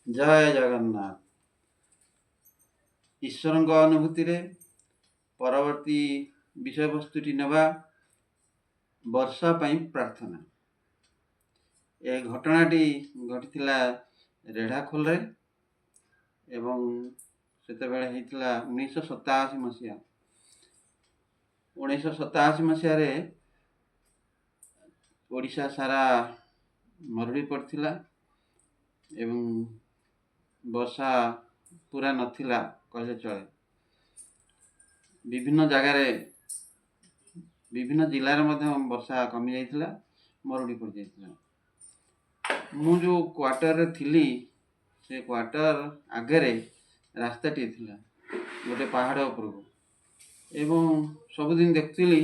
ଜୟ ଜଗନ୍ନାଥ। ଈଶ୍ୱରଙ୍କ ଅନୁଭୂତିରେ ପରବର୍ତ୍ତୀ ବିଷୟବସ୍ତୁଟି ନେବା, ବର୍ଷା ପାଇଁ ପ୍ରାର୍ଥନା। ଏ ଘଟଣାଟି ଘଟିଥିଲା ରେଢ଼ାଖୋଲରେ ଏବଂ ସେତେବେଳେ ହେଇଥିଲା 1987 ମସିହା। 1987 ମସିହାରେ ଓଡ଼ିଶା ସାରା ମରୁଡ଼ି ପଡ଼ିଥିଲା ଏବଂ ବର୍ଷା ପୁରା ନଥିଲା କହିଲେ ଚଳେ। ବିଭିନ୍ନ ଜାଗାରେ, ବିଭିନ୍ନ ଜିଲ୍ଲାରେ ମଧ୍ୟ ବର୍ଷା କମିଯାଇଥିଲା, ମରୁଡ଼ି ପଡ଼ିଯାଇଥିଲା। ମୁଁ ଯେଉଁ କ୍ୱାର୍ଟରରେ ଥିଲି, ସେ କ୍ୱାର୍ଟର ଆଗରେ ରାସ୍ତାଟିଏ ଥିଲା ଗୋଟେ ପାହାଡ଼ ଉପରକୁ ଏବଂ ସବୁଦିନ ଦେଖୁଥିଲି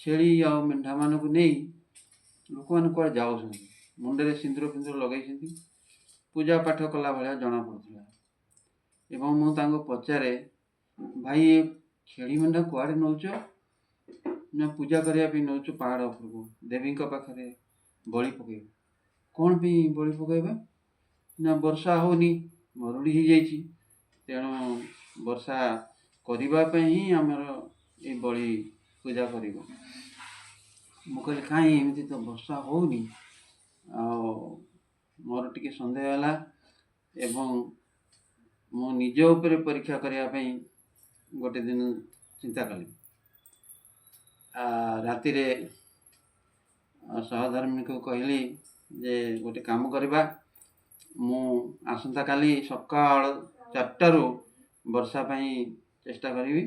ଛେଳି ଆଉ ମେଣ୍ଢାମାନଙ୍କୁ ନେଇ ଲୋକମାନେ କୁଆଡ଼େ ଯାଉଛନ୍ତି। ମୁଣ୍ଡରେ ସିନ୍ଦୁର ଫିନ୍ଦୁର ଲଗେଇଛନ୍ତି, ପୂଜା ପାଠ କଲା ଭଳିଆ ଜଣାପଡ଼ୁଥିଲା। ଏବଂ ମୁଁ ତାଙ୍କୁ ପଚାରେ, "ଭାଇ, ଏ ଛେଳି ମେଣ୍ଢା କୁଆଡ଼େ ନେଉଛ?" ନା, "ପୂଜା କରିବା ପାଇଁ ନେଉଛୁ ପାହାଡ଼ ଉପରକୁ, ଦେବୀଙ୍କ ପାଖରେ ବଳି ପକେଇବୁ।" "କ'ଣ ପାଇଁ ବଳି ପକାଇବା?" ନା, "ବର୍ଷା ହେଉନି, ମରୁଡ଼ି ହେଇଯାଇଛି, ତେଣୁ ବର୍ଷା କରିବା ପାଇଁ ହିଁ ଆମର ଏଇ ବଳି ପୂଜା କରିବୁ।" ମୁଁ କହିଲି, "କାହିଁ, ଏମିତି ତ ବର୍ଷା ହେଉନି।" ଆଉ ମୋର ଟିକେ ସନ୍ଦେହ ହେଲା ଏବଂ ମୁଁ ନିଜ ଉପରେ ପରୀକ୍ଷା କରିବା ପାଇଁ ଗୋଟେ ଦିନ ଚିନ୍ତା କଲି। ରାତିରେ ସହଧର୍ମିଣୀକୁ କହିଲି ଯେ ଗୋଟେ କାମ କରିବା, ମୁଁ ଆସନ୍ତାକାଲି ସକାଳ 4ଟାରୁ ବର୍ଷା ପାଇଁ ଚେଷ୍ଟା କରିବି,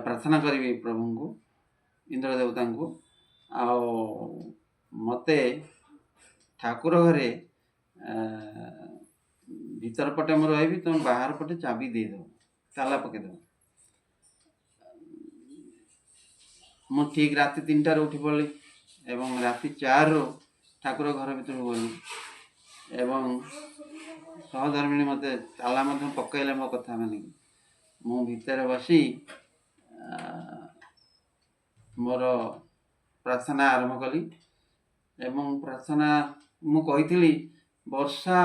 ପ୍ରାର୍ଥନା କରିବି ପ୍ରଭୁଙ୍କୁ, ଇନ୍ଦ୍ର ଦେବତାଙ୍କୁ। ଆଉ ମୋତେ ଠାକୁର ଘରେ ଭିତର ପଟେ ମୁଁ ରହିବି, ତୁମେ ବାହାର ପଟେ ଚାବି ଦେଇଦେବ, ତାଲା ପକାଇଦେବ। ମୁଁ ଠିକ୍ ରାତି 3ଟାରୁ ଉଠି ପଡ଼ିଲି ଏବଂ ରାତି 4ରୁ ଠାକୁର ଘର ଭିତରକୁ ଗଲି ଏବଂ ସହଧର୍ମିଣୀ ମୋତେ ତାଲା ମଧ୍ୟ ପକାଇଲେ ମୋ କଥା ମାନିକି। ମୁଁ ଭିତରେ ବସି ମୋର ପ୍ରାର୍ଥନା ଆରମ୍ଭ କଲି ଏବଂ ପ୍ରାର୍ଥନା ମୁଁ କହିଥିଲି, ବର୍ଷା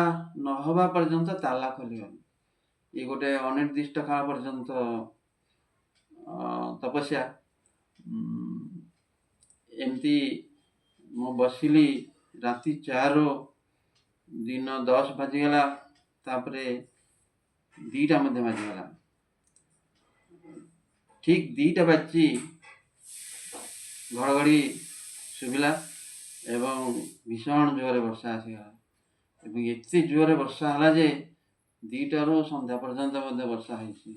ନହେବା ପର୍ଯ୍ୟନ୍ତ ତାଲା ଖୋଲିବନି। ଇଏ ଗୋଟେ ଅନିର୍ଦ୍ଦିଷ୍ଟ କାଳ ପର୍ଯ୍ୟନ୍ତ ତପସ୍ୟା। ଏମିତି ମୁଁ ବସିଲି ରାତି 4ରୁ ଦିନ 10 ବାଜିଗଲା, ତାପରେ 2ଟା ମଧ୍ୟ ବାଜିଗଲା। ଠିକ୍ 2ଟା ବାଜିଛି, ଘଡ଼ଘଡ଼ି ଶୁଭିଲା ଏବଂ ଭୀଷଣ ଜୋରରେ ବର୍ଷା ଆସିଗଲା ଏବଂ ଏତେ ଜୋରରେ ବର୍ଷା ହେଲା ଯେ 2ଟାରୁ ସନ୍ଧ୍ୟା ପର୍ଯ୍ୟନ୍ତ ମଧ୍ୟ ବର୍ଷା ହେଇଛି,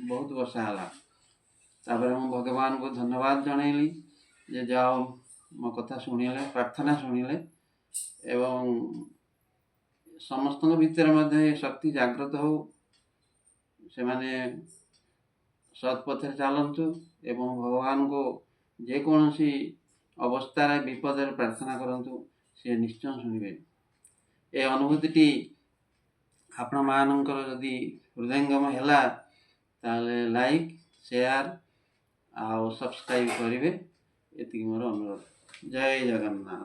ବହୁତ ବର୍ଷା ହେଲା। ତାପରେ ମୁଁ ଭଗବାନଙ୍କୁ ଧନ୍ୟବାଦ ଜଣାଇଲି ଯେ ଯାଅ ମୋ କଥା ଶୁଣିଲେ, ପ୍ରାର୍ଥନା ଶୁଣିଲେ ଏବଂ ସମସ୍ତଙ୍କ ଭିତରେ ମଧ୍ୟ ଏ ଶକ୍ତି ଜାଗ୍ରତ ହଉ, ସେମାନେ ସତ୍ ପଥରେ ଚାଲନ୍ତୁ ଏବଂ ଭଗବାନଙ୍କୁ ଯେକୌଣସି ଅବସ୍ଥାରେ, ବିପଦରେ ପ୍ରାର୍ଥନା କରନ୍ତୁ, ସେ ନିଶ୍ଚୟ ଶୁଣିବେ। ଏ ଅନୁଭୂତିଟି ଆପଣମାନଙ୍କର ଯଦି ହୃଦୟଙ୍ଗମ ହେଲା, ତାହେଲେ ଲାଇକ୍, ସେୟାର ଆଉ ସବସ୍କ୍ରାଇବ୍ କରିବେ, ଏତିକି ମୋର ଅନୁରୋଧ। ଜୟ ଜଗନ୍ନାଥ।